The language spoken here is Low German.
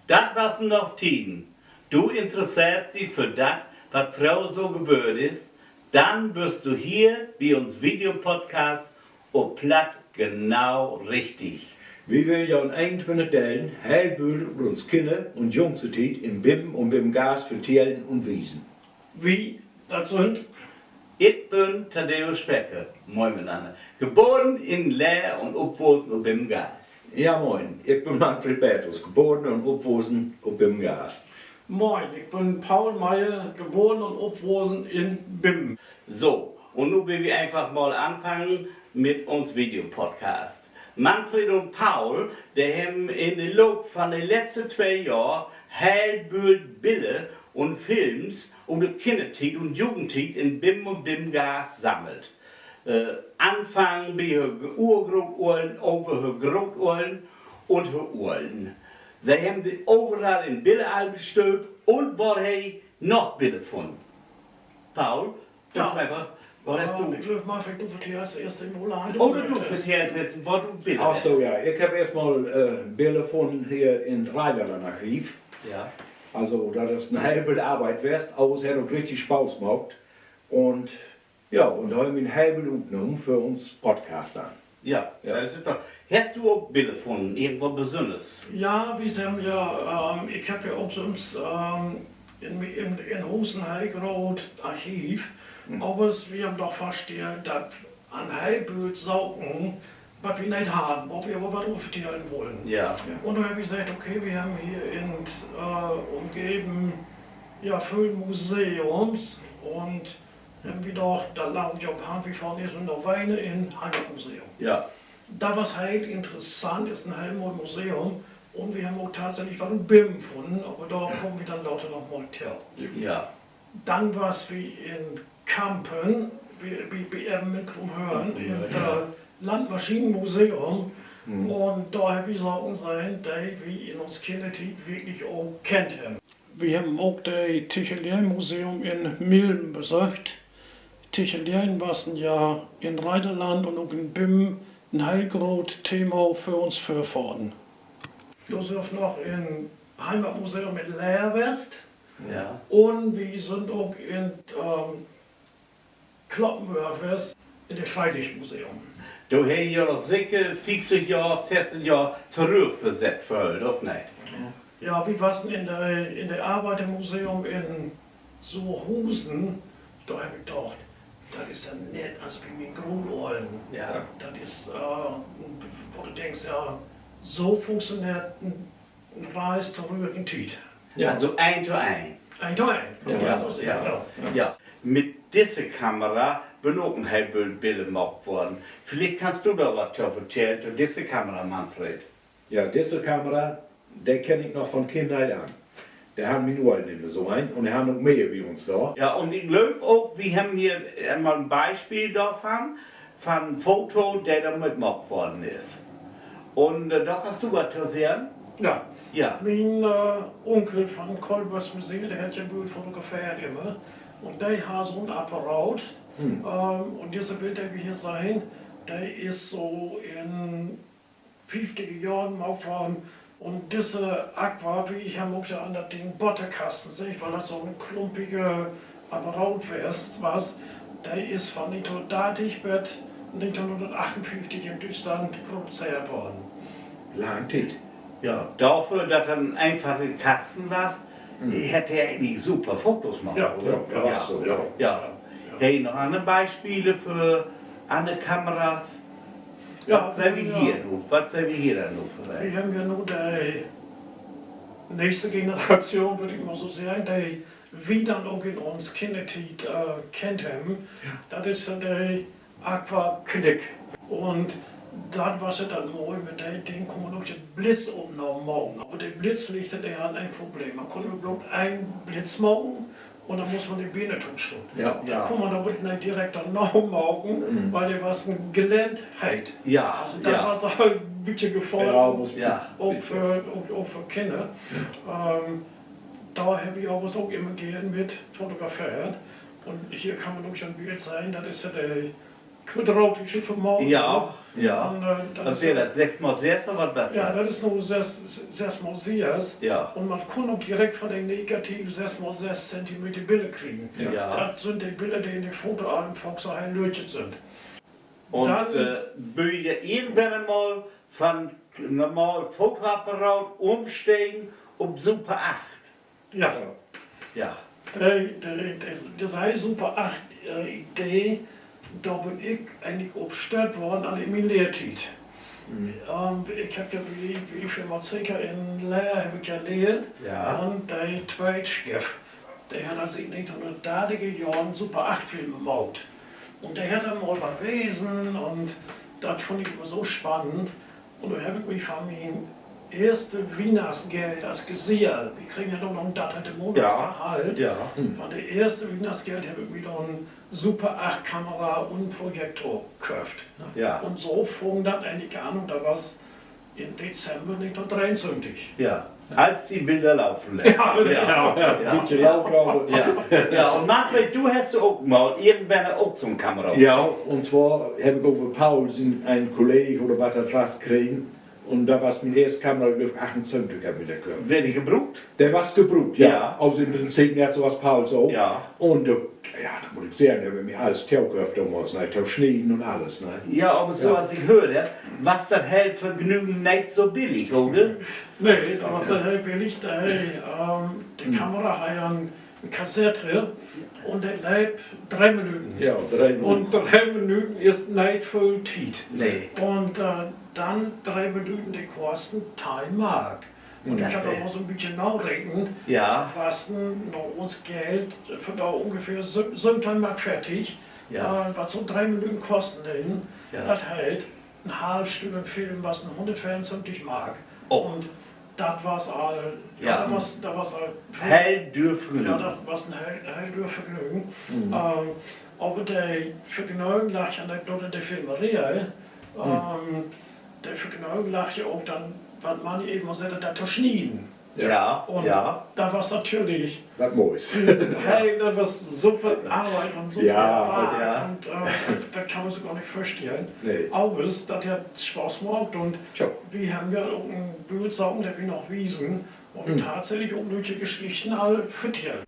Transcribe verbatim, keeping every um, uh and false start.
Dat wassen noch Tieden. Du interesseerst di för dat, wat fröher so geböört is? Denn büst du hier bi uns Videopodcast op Platt genau richtig. Wi willen jo in eenentwintig Delen heel bült ut uns Kinner- un Jungstiet in Bingum un Bingumgaste vertellen un wiesen. Wi, dat sünd: Ik bün Thaddäus Becker, moin mitnanner, geboren in Leer un opwussen op Bingumgaste. Ja, moin, ik bün Manfred Bertels, geboren un opwussen op Bingumgaste. Moin, ik bün Paul Meyer, geboren un opwussen in Bingum. So, un nu willen wi eenfach mal anfangen mit uns Videopodcast. Manfred un Paul, de hebben in de Loop van de letzte twee Johr heel bült Biller un Films ut de Kinnertiet un Jugendtiet in Bingum un Bingumgaste sammelt. Anfangen bi hör Urgrootollern, över hör Grootollern un hör Ollern. Se hebben de överall in Billeralben stöövt un wor he noch Biller funnen. Paul, ja, wat hest du? Ik glööv, Manfred, du vertellst eerst mal. Oder du vertellst eerst, wat du Biller. Ach so, ja. Ik hebb eerst mal Biller funnen hier in Reiderland Archiv. Also, dat is en heel bült Arbeit west, aver hett ok richtig Spaaß maakt. Un ja, un dor heff ik mi en heel bült utnahmen för uns Podcast denn. Ja, dat is super. Hest du ok Biller funnen, irgendwat Besünners? Ja, wi hebben ja, ik hebb ja ok sülvst in, in Huus en heel groot Archiv. Aver wi hebben doch faststellt, dat an heel bült Saken, wat wi neet harrn, wo wi aver wat över vertellen wullen. Un dor hebb wi seggt, okay, wi hebben hier in Umgeven ja völ Museums un hebben wi doch, dat laat jo op Hand, wi fahren eerst mal na Weener in Heimatmuseum. Dat was heel interessant, is en heel moi Museum. Un wi hebben ok tatsächlich wat ut Bingum funnen, aver dor kaamt wi denn later noch mal to. Denn was wi in Kampen, bi, bi Erbenmünster, Krummhörn, in de Landmaschinenmuseum. Un dor hebb wi Saken sehn, de wi in uns Kinnertiet wirklich ok kennt hebben. Wi hebben ok de Tichelee-Museum in Milm besöcht. Ticheleen wassen ja in Reiderland un ok in Bingum en heel groot Thema för uns Vörfahren. Wi sünd noch in Heimatmuseum in Leer west. Un wi sünd ok in Cloppenburg west, in de Freilichtmuseum. Dor hebb ji jo doch seker fieftig Johr, sesstig Johr torügg versett föhlt, of neet? Ja, wi wassen in de, in de Arbeidermuseum in Suhrhusen, dor heff ik dacht, dat is ja nett as bi mien Grootollern. Dat is, wo du denkst, ja, so funktioneert en Reis torügg in Tiet. Also een to een. Een to een, kann man so seggen, ja. Mit disse Kamera bünt ok en heel Bült Biller maakt worrn. Villicht kannst du dor wat to vertellen, to disse Kamera, Manfred. Ja, disse Kamera, de kenn ik noch von Kinheit an. De harrn mien Ollern immer so een un de harrn ok mehr bi uns dor. Ja, un ik glööv ok, wi hebben hier mal en Bispeel dorvan, van en Foto, de dor mit maakt worrn is. Un dor kannst du wat to seggen? Ja. Mien Unkel van Kolbers Museum, de hett ja bült fotografeert immer. Un de harr so 'n Apparaat. Un disse Bild, de wi hier sehn, de is so in fieftiger Johren maakt worrn. Un disse Aqua, wi hebben ok ja an dat Ding Botterkasten seggt, wiel dat so 'n klumpige Apparaat west was, de is van negenteihnhunnertdartig bet negenteihnhunnertachtunfieftig in Düütschland produzeert worrn. Lang Tiet. Ja, dorför, dat dat en eenfache Kasten was, hett he egentlich super Fotos maakt, oder? Ja, ja. Hest noch anner Bispelen för anner Kameras? Wat sehn wi hier nu? Wat sehn wi hier denn nu för een? Wi hebben ja nu de nächste Generation, wull ik mal so seggen, de wi denn ok in uns Kinnertiet kennt hebben. Dat is ja de Aqua Click. Un dat was ja dat Moi, mit de Ding kunn man ok de Blitzopnahmen maken. Aver de Blitzlichter, de harrn een Problem. Man kunn immer bloot een Blitz maken un denn muss man de Been tosluten. Dor kunn man aver neet direkt dorna maken, wiel de wassen glennheet. Also dat was al en bietje gefährlich, ok för Kinner. Dor hebb ik avers ok immer geern mit fotografeert. Un hier kann man ok so'n Bild sehn, dat is ja de Quadratische Vermaten. Ja, ja. Un, äh, dat weer dat söss mal söss oder wat besser? Ja, dat is nu söss, söss mal söss. Ja. Un man kunn ok direkt von de Negativ söss mal söss Zentimeter Biller kriegen. Ja. Dat sünd de Biller, de in de Fotoalben faak so heel lüttjet sünd. Un, äh, bün ja irgendwann mal von normal Fotoapparat umstegen op Super acht. Ja. Ja. De, de, de, de Super acht, äh, Idee, dor bün ik egentlich op stött worrn, al in mien Lehrtiet. Ähm, ik heff ja, wie, wie ik vörmals seggt, in Leer heff ik ja lehrt. Ja. Un de tweet Chef, de hett also in negenteihnhunnertdartiger Johren Super-acht-Filme maakt. Un de hett denn mal wat wesen un dat funn ik immer so spannend. Un do heff ik mi von mien eerste Wiehnachtsgeld as Gesell, wi kregen ja doch noch en darteihnte Monatsgehalt, von de eerste Wiehnachtsgeld heff ik mi denn Super-acht-Kamera un Projektor köfft, ne? Un so fung dat egentlich an un dat was in Dezember negenteihnhunnertdreeuntwintig. Ja, as de Biller laufen lett. Ja, genau. Bietje laut, glööv ik. Ja, un Manfred, du hest ok mal irgendwann ok so'n Kamera. Ja, un zwar heff ik ok von Paul sien, en Kolleeg oder wat, dat fast kregen. Un dat was mien eerste Kamera, glööv ik, achtenzwantig heff ik mit de köfft. Weer de gebruukt? De was gebruukt, ja. Also in Prinzip net so as Pauls ok. Un, äh, ja, dat mutt ik seggen, de heff ik mi allens toköfft domals, ne, to snieden un allens, ne. Ja, aver so as ik höört heff, was dat hele Vergnögen neet so billig, oder? Nee, dat was dat heel billig. De, ähm, de Kamera harr ja en, en Kassett un de leep dree Minuten. Un dree Minuten is neet vööl Tiet. Un, äh, denn dree Minuten, de kosten teihn Mark. Un ik heff dor mal so'n bietje narekent, wat denn na uns Geld för dor ungefähr sö-, söventeihn Mark veertig, äh, wat so dree Minuten kosten deen. Dat heet, en half Stünn Film was en hunnertveerunzwanzig Mark. Un dat was al, ja, dat was, dat was al heel düer Vergnögen. Ja, dat was en heel, heel düer Vergnögen. Ähm, aver de Vergnögen lagg ja neet bloot in de Filmeree, ähm, de Vergnögen lagg ja ok denn, wat man even mal seggt, dat to snieden. Un dat was natürlich wat Mois. Hey, dat was so veel Arbeit un so veel Wark un, äh, dat kann man sik gor nich vörstellen. Avers dat hett Spaaß maakt un wi hebben ja ok en Bült Saken, de wi noch wiesen, wo wi tatsächlich ok lüttje Geschichten al vertellen.